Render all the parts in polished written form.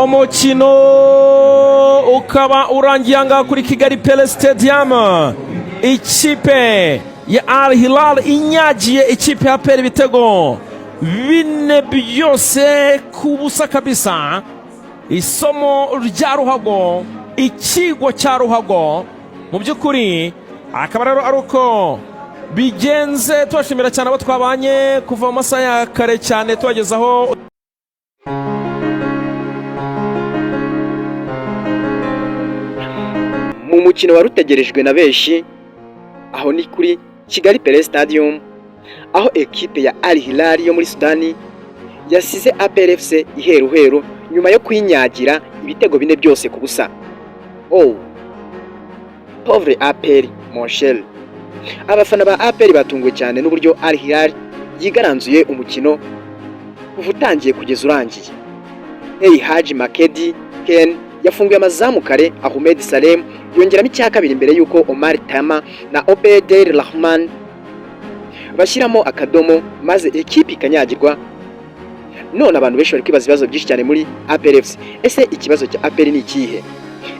Umukino ukaba urangiye ahangaha kuri Kigali Pele Stadium, ikipe ya Al Hilal inyagiye ikipe ya APR ibitego 4 byose ku busa kabisa. Isomo rya ruhago, ikigo cya ruhago mu by'ukuri akaba rero ari uko bigenze. Tubashimira cyane abo twabanye kuva mu masaha ya kare cyane tubagezaho. Mu mukino wari utegerejwe na benshi, aho ni kuri Kigali Pele Stadium, aho ekipe ya Al Hilal yo muri Sudani yasize APR FC iheruheru nyuma yo kwinyagira ibitego 4 byose ku busa. Oh, pauvre APR, mon cher! Abafana ba APR batunguwe cyane n'uburyo Al Hilal yigaranzuye umukino kuva utangiye kugeza urangiye. El Haji Makedi Ken yafunguye amazamu kare, Ahmed Salem yongeramo icya kabiri mbere y'uko Omar Tama na Obeder Rahman bashyiramo akadomo, maze ekipi ikanyagirwa. None abantu benshi bari kwibaza ibibazo byinshi cyane muri APR FC. Ese ikibazo cya APR ni ikihe?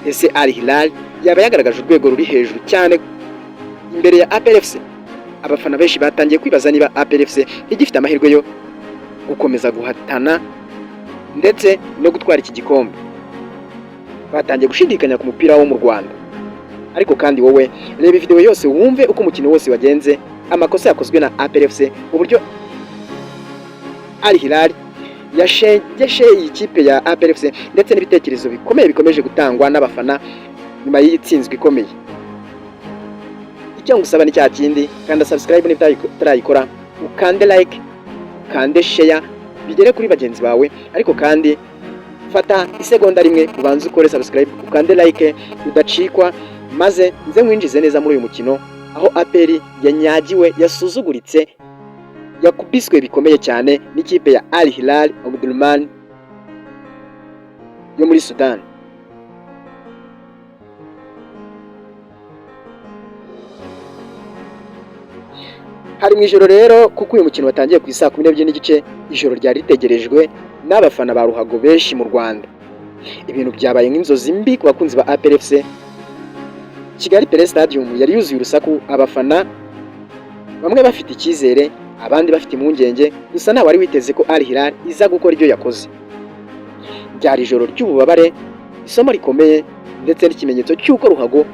Ese Al Hilal yaba yagaragaje urwego ruri hejuru cyane imbere ya APR FC? Abafana benshi batangiye kwibaza niba APR FC igifite amahirwe yo gukomeza guhatana ndetse no gutwara iki gikombe. Batangiye gushidikanya ku mupira wo mu Rwanda. Ariko kandi wowe reba video yose wumve uko umukino wose wagenze, amakosa yakozwe na APR FC, uburyo Al Hilal yashegeshe iyi kipe ya APR FC, ndetse n'ibitekerezo bikomeye bikomeje gutangwa n'abafana nyuma y'iyi tsinzwe ikomeye. Icyo ngusaba ni cya kindi: kanda subscribe niba utarayikora, ukande like, ukande share, bigere kuri bagenzi bawe. Ariko kandi fata isegonda rimwe ubanze ukore subscribe, ukande like, udacikwa, maze nze nkwinjize neza muri uyu mukino aho APR yanyagiwe, yasuzuguritse, yakubiswe bikomeye cyane n'ikipe ya Al Hilal Omdurman yo muri Sudan. Hari mu ijoro rero, kuko uyu mukino watangiye ku isaa 12:30. Ijoro ryari ritegerejwe n'abafana ba ruhago benshi mu Rwanda. Ibintu byabaye nk'inzozi mbi ku bakunzi ba APR FC. Kigali Pele Stadium yari yuzuye urusaku, abafana bamwe bafite icyizere, abandi bafite impungenge. Gusa nta wari witeze ko Al Hilal iza gukora ibyo yakoze. Byari ijoro ry'ububabare, isomo rikomeye ndetse n'ikimenyetso cy'uko ruhago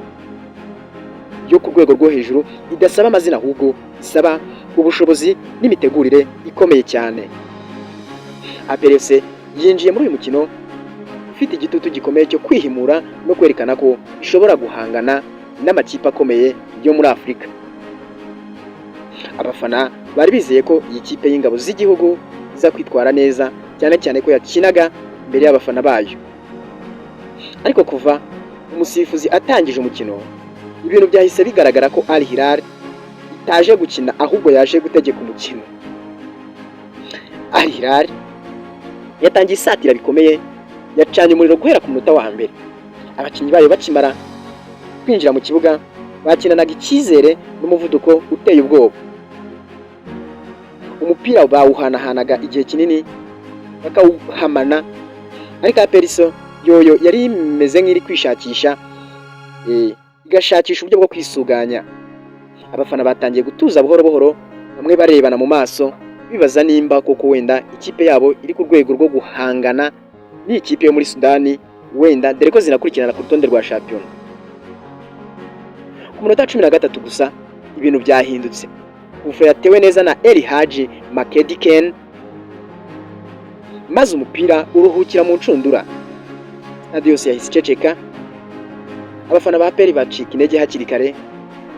yo ku rwego rwo hejuru idasaba amazina, ahubwo isaba ubushobozi n'imitegurire ikomeye cyane. APR FC yinjiye muri uyu mukino ifite igitutu gikomeye cyo kwihimura no kwerekana ko ishobora guhangana n'amakipe akomeye yo muri Afurika. Abafana bari bizeye ko iyi kipe y'ingabo z'igihugu iza kwitwara neza, cyane cyane ko yakinaga imbere y'abafana bayo. Ariko kuva umusifuzi atangije umukino, ibintu byahise bigaragara ko Al Hilal itaje gukina, ahubwo yaje gutegeka umukino. Al Hilal yatangiye isatira bikomeye, yacanye umuriro guhera ku munota wa mbere. Abakinnyi bayo bakimara kwinjira mu kibuga bakinanaga icyizere n'umuvuduko uteye ubwoba. Umupira bawuhanahanaga igihe kinini, bakawuhamana, ariko APR yoyo yari imeze nk'iri kwishakisha, igashakisha uburyo bwo kwisuganya. Abafana batangiye gutuza buhoro buhoro, bamwe barebana mu maso bibaza nimba koko wenda ikipe yabo iri ku rwego rwo guhangana n'iyi kipe yo muri Sudani wenda, dore ko zinakurikirana ku rutonde rwa shampiyona. Ku munota 13 gusa ibintu byahindutse. Ufo yatewe neza na El Haji Makedi Ken, maze umupira uruhukira mu ncundura. Stade yose yahise iceceka, abafana ba APR bacika intege hakiri kare.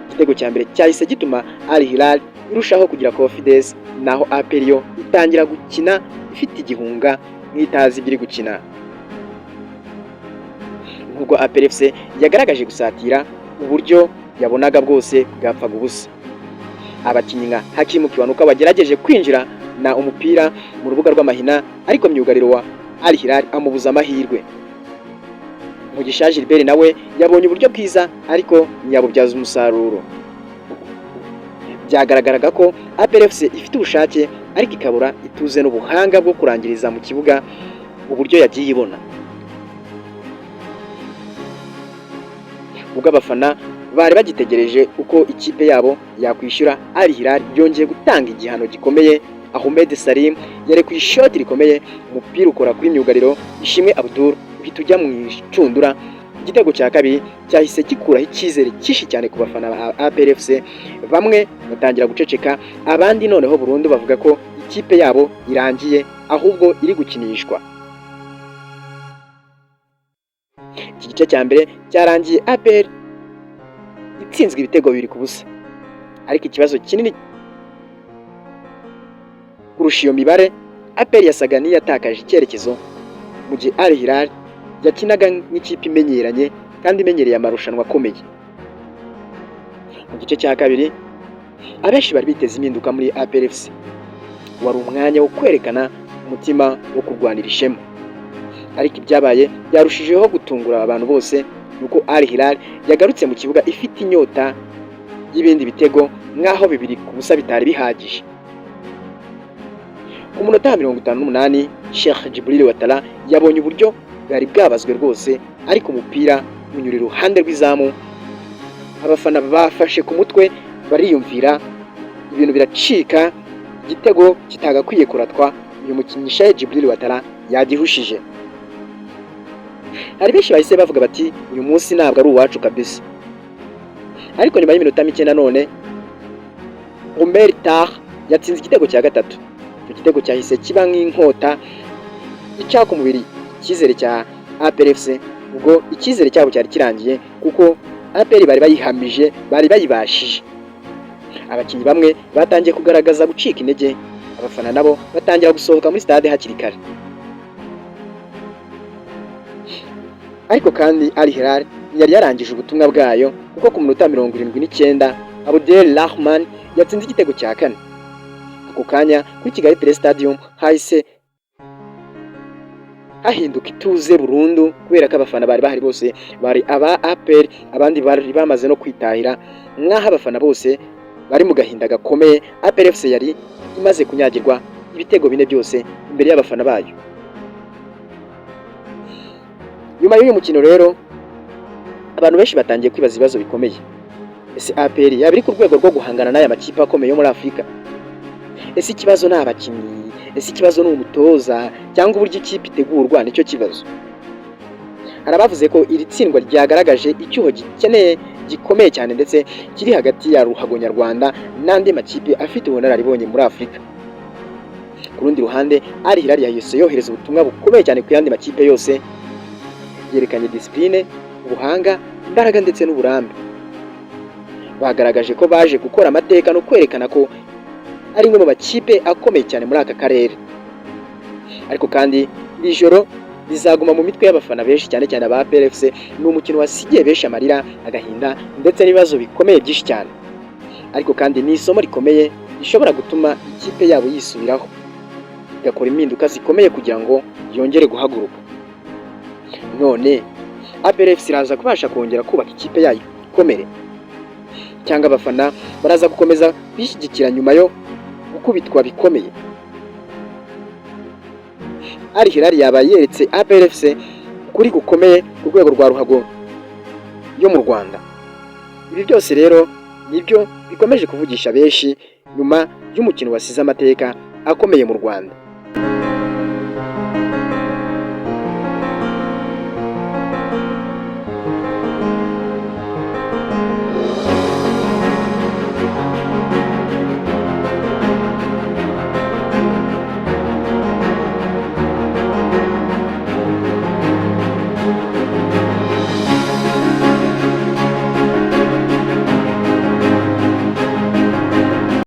Igitego cya mbere cyahise gituma Al Hilal irushaho kugira confidence, naho APR yo itangira gukina ifite igihunga, nk'itazi ibyo iri gukina. Nubwo APR FC yagaragaje gusatira, uburyo yabonaga bwose bwapfaga ubusa. Abakinnyi nka Hakimu Kiwanuka bagerageje kwinjira na umupira mu rubuga rw'amahina, ariko myugariro wa Al Hilal amubuza amahirwe. Mugisha Gilbert nawe yabonye uburyo bwiza, ariko ntiyabubyaza umusaruro. Byagaragaraga ko APR FC ifite ubushake, ariko ikabura ituze n'ubuhanga bwo kurangiriza mu kibuga uburyo yagiye ibona. Ubwo abafana bari bagitegereje uko ikipe yabo yakwishyura, Al Hilal yongeye gutanga igihano gikomeye. Ahmed Salim yarekuye ishoti rikomeye, umupira ukora kuri myugariro Ishimwe Abdul, uhita ujya mu icundura. Igitego cya kabiri cyahise gikuraho icyizere cyinshi cyane ku bafana ba APR FC. Bamwe batangira guceceka, abandi noneho burundu bavuga ko ikipe yabo irangiye, ahubwo iri gukinishwa. Iki gice cya mbere cyarangiye APR itsinzwe ibitego 2-0, ariko ikibazo kinini kurusha iyo mibare, APR yasaga n'iyatakaje icyerekezo, mu gihe Al Hilal yakinaga nk'ikipe imenyeranye kandi imenyereye amarushanwa akomeye. Mu gice cya kabiri, abenshi bari biteze impinduka muri APR FC. Wari umwanya wo kwerekana umutima wo kurwanira ishema, ariko ibyabaye byarushijeho gutungura abantu bose, nuko Al Hilal yagarutse mu kibuga ifite inyota y'ibindi bitego, nk'aho 2-0 bitari bihagije. Ku munota wa 58, Sheikh Djibril Ouattara yabonye uburyo bwari bwabazwe rwose, ariko umupira unyura iruhande rw'izamu. Abafana bafashe ku mutwe, bariyumvira, ibintu biracika. Igitego kitagakwiye kuratwa, uyu mukinnyi Sheikh Djibril Ouattara yagihushije. Hari benshi bahise bavuga bati: "Uyu munsi ntabwo ari uwacu kabisa." Ariko nyuma y'iminota mike nanone Omer Tah yatsinze igitego cya gatatu. Icyo gitego cyahise kiba nk'inkota ica ku mubiri icyizere cya APR FC. Ubwo icyizere cyabo cyari kirangiye, kuko APR bari bayihamije, bari bayibashije. Abakinnyi bamwe batangiye kugaragaza gucika intege, abafana nabo batangira gusohoka muri stade hakiri kare. Ariko kandi Al Hilal yari yarangije ubutumwa bwayo, kuko ku minota 79 Abdel Rahman yatsinze igitego cya kane. Ako kanya kuri Kigali Pele Stadium hahise hahinduka ituze burundu, kubera ko abafana bari bahari bose bari aba APR, abandi bari bamaze no kwitahira, nk'aho abafana bose bari mu gahinda gakomeye. APR FC yari imaze kunyagirwa ibitego bine byose imbere y'abafana bayo. Nyuma y'uyu mukino rero, abantu benshi batangiye kwibaza ibibazo bikomeye: ese APR yaba iri ku rwego rwo guhangana n'aya makipe akomeye yo muri Afurika? Ese ikibazo ni abakinnyi? Ese ikibazo ni umutoza, cyangwa uburyo ikipe itegurwa nicyo kibazo? Hari abavuze ko iri tsindwa ryagaragaje icyuho gikeneye gikomeye cyane, ndetse kiri hagati ya ruhago nyarwanda n'andi makipe afite ubunararibonye muri Afurika. Ku rundi ruhande, Al Hilal yahise yohereza ubutumwa bukomeye cyane ku yandi makipe yose. Yerekanye discipline, ubuhanga, imbaraga ndetse n'uburambe. Bagaragaje ko baje gukora amateka no kwerekana ko ari imwe mu makipe akomeye cyane muri aka karere. Ariko kandi iri joro rizaguma mu mitwe y'abafana benshi, cyane cyane aba APR FC. Ni umukino wasigiye benshi amarira, agahinda ndetse n'ibibazo bikomeye byinshi cyane, ariko kandi ni isomo rikomeye rishobora gutuma ikipe yabo yisubiraho, igakora impinduka zikomeye kugira ngo yongere guhaguruka. None APR FC iraza kubasha kongera kubaka ikipe yayo ikomere, cyangwa abafana baraza gukomeza kuyishyigikira nyuma yo gukubitwa bikomeye? Al Hilal yaba yeretse APR FC ukuri gukomeye ku rwego rwa ruhago yo mu Rwanda. Ibi byose rero nibyo bikomeje kuvugisha benshi nyuma y'umukino wasize amateka akomeye mu Rwanda.